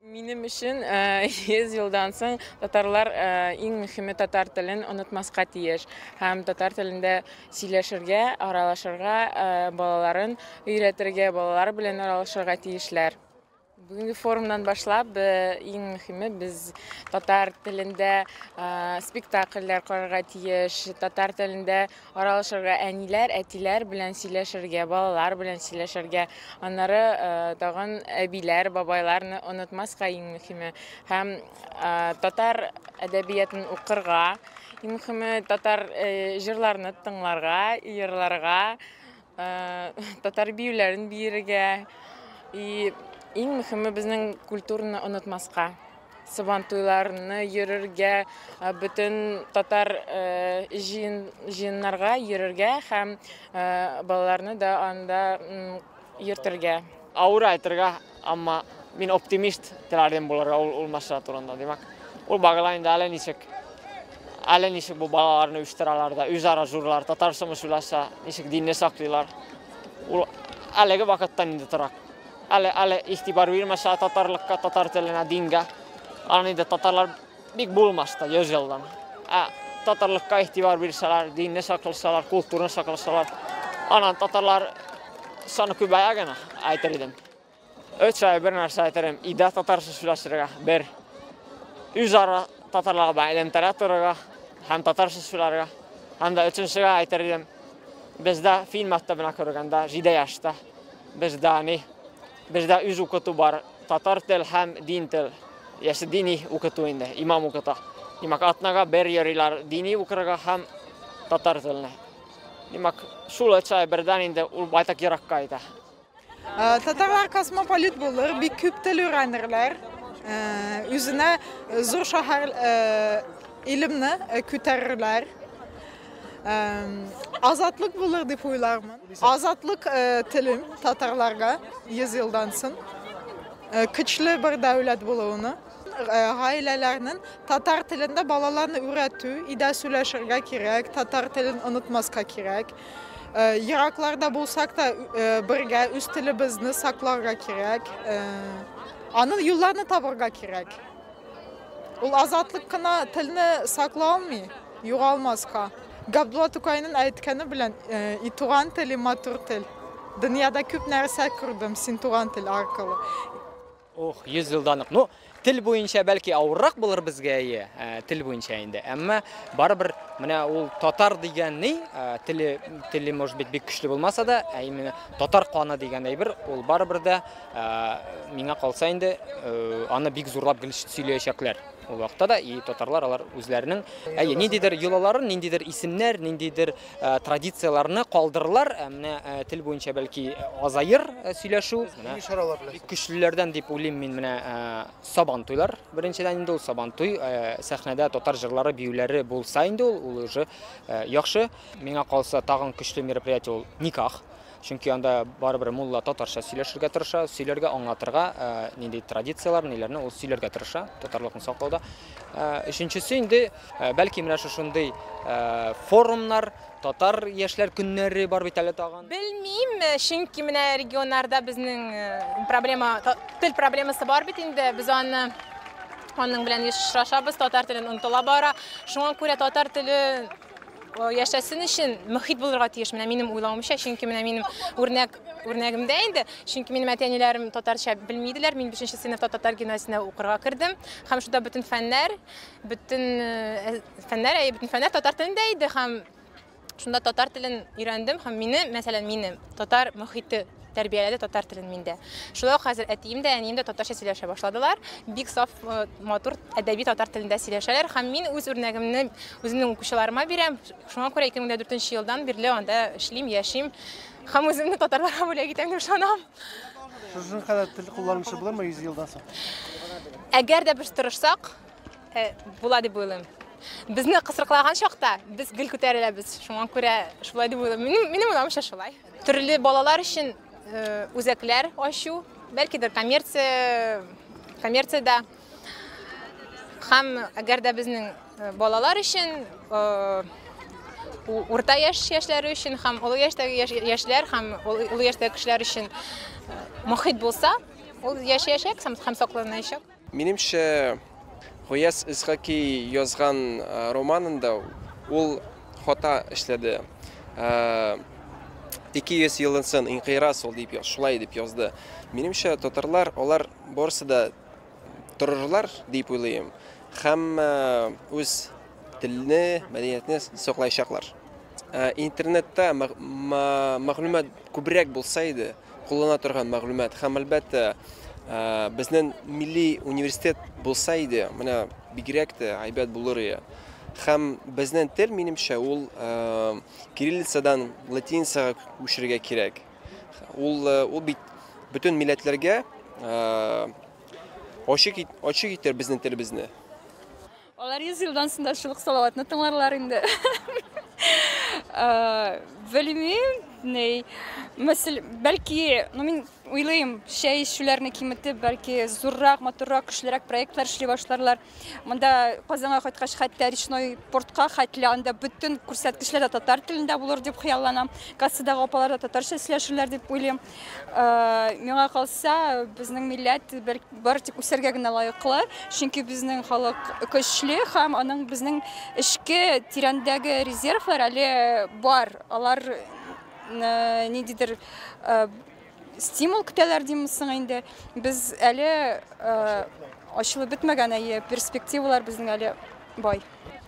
Минем өчен 100 елдан соң татарлар иң мөһиме татар телен онытмаска тиеш һәм татар телендә сөйләшергә, аралашырга, балаларын өйрәтергә, балалар белән аралашырга тиешләр. Бүгенге форумнан башлап, иң мөһиме без татар телендә спектакльләр карарга тиеш, татар телендә аралашырга, әниләр, әтиләр белән сөйләшергә, балалар белән сөйләшергә, аннары тагын әбиләр, бабайларны онытмаска иң мөһиме. Һәм татар әдәбиятын укырга, иң мөһиме татар җырларны тыңларга, йырларга, татар биюләрен биергә. И иң мөһиме безнең культураны онытмаска. Сабантуйларны йөрергә, бөтен татар җыеннарга йөрергә һәм балаларны да анда йөртергә. Авыр әйтергә, әмма мин оптимист теләр идем булырга ул мәсьәлә турында. Димәк, ул багыла инде әле ничек, әле ничек бу балаларны үстерәләр дә, үзара зурлар, татарчамы сөйләсә, ничек динне саклыйлар. Ул әлеге вакыттан инде тора. Әле игътибар бирмәсә татарлыкка, татар теленә, дингә, аны инде татарлар бик булмас та 100 елдан. Ә татарлыкка игътибар бирсәләр, динне сакласалар, культураны сакласалар, анан татарлар саны күбәя генә, әйтер идем. Өч ай бер нәрсә әйтер идем, өйдә татарча сөйләшергә, бер. Үзара татарларга белән элемтәдә торырга һәм татарча сөйләргә. Һәм дә өченчегә әйтер идем, бездә фин мәктәбенә күргәндә, 7 яшьтә, бездә ни, бездә үз укыту бар, татар тел һәм дин тел, яше дини укыту инде, имам укыта. Димәк, атнага бер йөриләр дини укырга һәм татар теленә. Димәк, шул өч ай бердән инде ул байтак еракка әйтә. Татарлар космополит булыр, бик күп тел өйрәнерләр. Үзенә зур шәһәр илемне күтәрерләр. Азатлык булыр дип уйлармын. Азатлык телим татарларга 100 елдан соң. Көчле бер дәүләт булуны. Гаиләләрнең татар телендә балаларны өйрәтү, өйдә сөйләшергә кирәк, татар телен онытмаска кирәк. Еракларда булсак та бергә үз телебезне сакларга кирәк. Аның юлларны табырга кирәк. Ул азатлык кына телне сакла алмый, югалмаска. Габдулла Тукайның әйткәне белән, и туган тел, и матур тел. Дөньяда күп нәрсә күрдем син туган тел аркылы. Ох, 100 елдан ук. Ну, тел буенча бәлки авыррак булыр безгә, әйе, тел буенча инде. Әмма барыбер менә ул татар дигән ни, теле, может быть, бик көчле булмаса да, ә именно татар каны дигән әйбер, ул барыбер дә, миңа калса инде, аны бик зурлап гел сөйләячәкләр. Ул вакытта да и татарлар алар үзләренең, әйе, ниндидер йолаларын, ниндидер исемнәр, ниндидер традицияләрне калдырырлар. Ә менә тел буенча бәлки азаер сөйләшү. Нинди чаралар белән? Бик көчлеләрдән дип уйлыйм мин менә Сабантуйлар. Беренчедән инде ул Сабантуй, сәхнәдә татар җырлары, биюләре булса инде ул уже яхшы. Миңа калса тагын көчле мероприятие ул никах. Чөнки анда барыбер мулла татарча сөйләшергә тырыша, сөйләргә, аңлатырга, нинди традицияләр, ниләрне ул сөйләргә тырыша, татарлыкны саклауда. Өченчесе инде, бәлки менә шушындый форумнар, татар яшьләр көннәре бар бит әле тагын. Белмим, чөнки менә регионнарда безнең проблема, тел проблемасы бар бит инде. Без аның белән еш очрашабыз, татар телен онытыла бара. Шуңа күрә татар теле яшәсен өчен мөхит булырга тиеш. Менә минем уйлавымча, чөнки менә минем үрнәгемдә инде, чөнки минем әти-әниләрем татарча белмиделәр. Мин 5 сыйныфта татар гимназиясенә укырга кердем. Һәм шунда бөтен фәннәр, бөтен фәннәр, әйе, бөтен фәннәр татар телендә иде. Һәм шунда татар телен өйрәндем. Һәм мине, мәсәлән, мине татар мөхите тәрбияләде татар телен миндә. Шулай ук хәзер әтием дә, әнием дә татарча сөйләшә башладылар. Бик саф, матур әдәби татар телендә сөйләшәләр. Һәм мин үз үрнәгемне үземнең укучыларыма бирәм. Шуңа күрә 2004 елдан бирле анда эшлим, яшим. Һәм үземне татарларга бүләк итәм дип ышанам. Шуның кадәр тел кулланылышы булырмы 100 елдан соң? Әгәр дә без тырышсак, була дип уйлыйм. Безне кысрыклаган чакта без гел күтәреләбез. Шуңа күрә шулай дип уйлыйм. Минем уйлавымча шулай. Төрле балалар өчен үзәкләр ачу, бәлкидер коммерциядә. Һәм әгәр дә безнең балалар өчен, урта яшь яшьләре өчен һәм олы яшьтәге яшьләр һәм олы яшьтәге кешеләр өчен мохит булса, ул яшәячәк һәм сакланачак. Минемчә, Гаяз Исхаки язган романында ул хата эшләде. 200 елдан соң инкыйраз ул дип шулай дип язды. Минемчә, татарлар алар барысы да торырлар дип уйлыйм. Һәм үз телне, мәдәниятне саклаячаклар. Интернетта мәгълүмат күбрәк булса иде, куллана торган мәгълүмат һәм әлбәттә безнең милли университет булса иде, менә бигрәк тә әйбәт булыр иде. Һәм безнең тел, минемчә, ул кириллицадан латиницага күчерергә кирәк. Ул бит бөтен милләтләргә ачык итәр безнең телебезне. Алар 100 елдан соң да шул ук Салаватны тыңларлар инде. Белмим, ни, мәсәл, бәлки, ну мин уйлыйм, чәй эчүләрне киметеп, бәлки зуррак, матуррак, көчлерәк проектлар эшли башларлар. Монда Казанга кайткач, хәтта речной портка хәтле анда бөтен күрсәткечләр дә татар телендә булыр дип хыялланам. Кассадагы апалар да татарча сөйләшерләр дип уйлыйм. Миңа калса, безнең милләт бары тик үсәргә генә лаеклы, чөнки безнең халык көчле һәм аның безнең эчке тирәндәге резервлар әле бар. Алар ниндидер стимул көтәләр димме соң инде. Без әле ачылып бетмәгән, әйе, перспективалар безнең әле бай.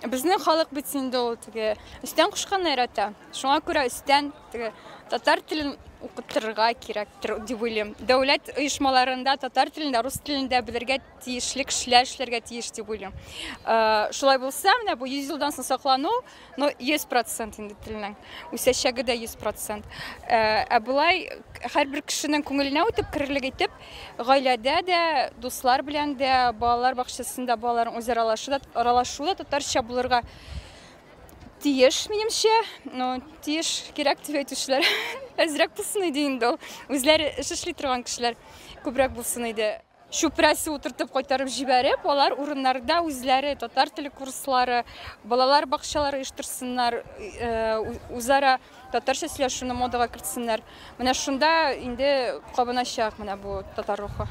Безнең халык бит инде ул теге өстән кушканны ярата. Шуңа күрә өстән теге татар телен укытырга кирәктер дип уйлыйм. Дәүләт оешмаларында татар телендә, рус телендә белергә тиешле кешеләр эшләргә тиеш дип уйлыйм. Шулай булса, менә бу 100 елдан соң саклану, ну 100% инде теленең үсәчәге дә 100%. Ә болай һәрбер кешенең күңеленә үтеп керерлек итеп, гаиләдә дә, дуслар белән дә, балалар бакчасында балаларның үз аралашу да татарча булырга тиеш, минемчә. Ну, тиеш, кирәк дип әйтүчеләр әзрәк булсын иде инде ул. Үзләре эш эшли торган кешеләр күбрәк булсын иде. Чүпрәсе утыртып кайтарып җибәреп, алар урыннарда үзләре татар теле курслары, балалар бакчалары оештырсыннар, үзара татарча сөйләшүне модага кертсеннәр. Менә шунда инде кабыначак менә бу татар рухы.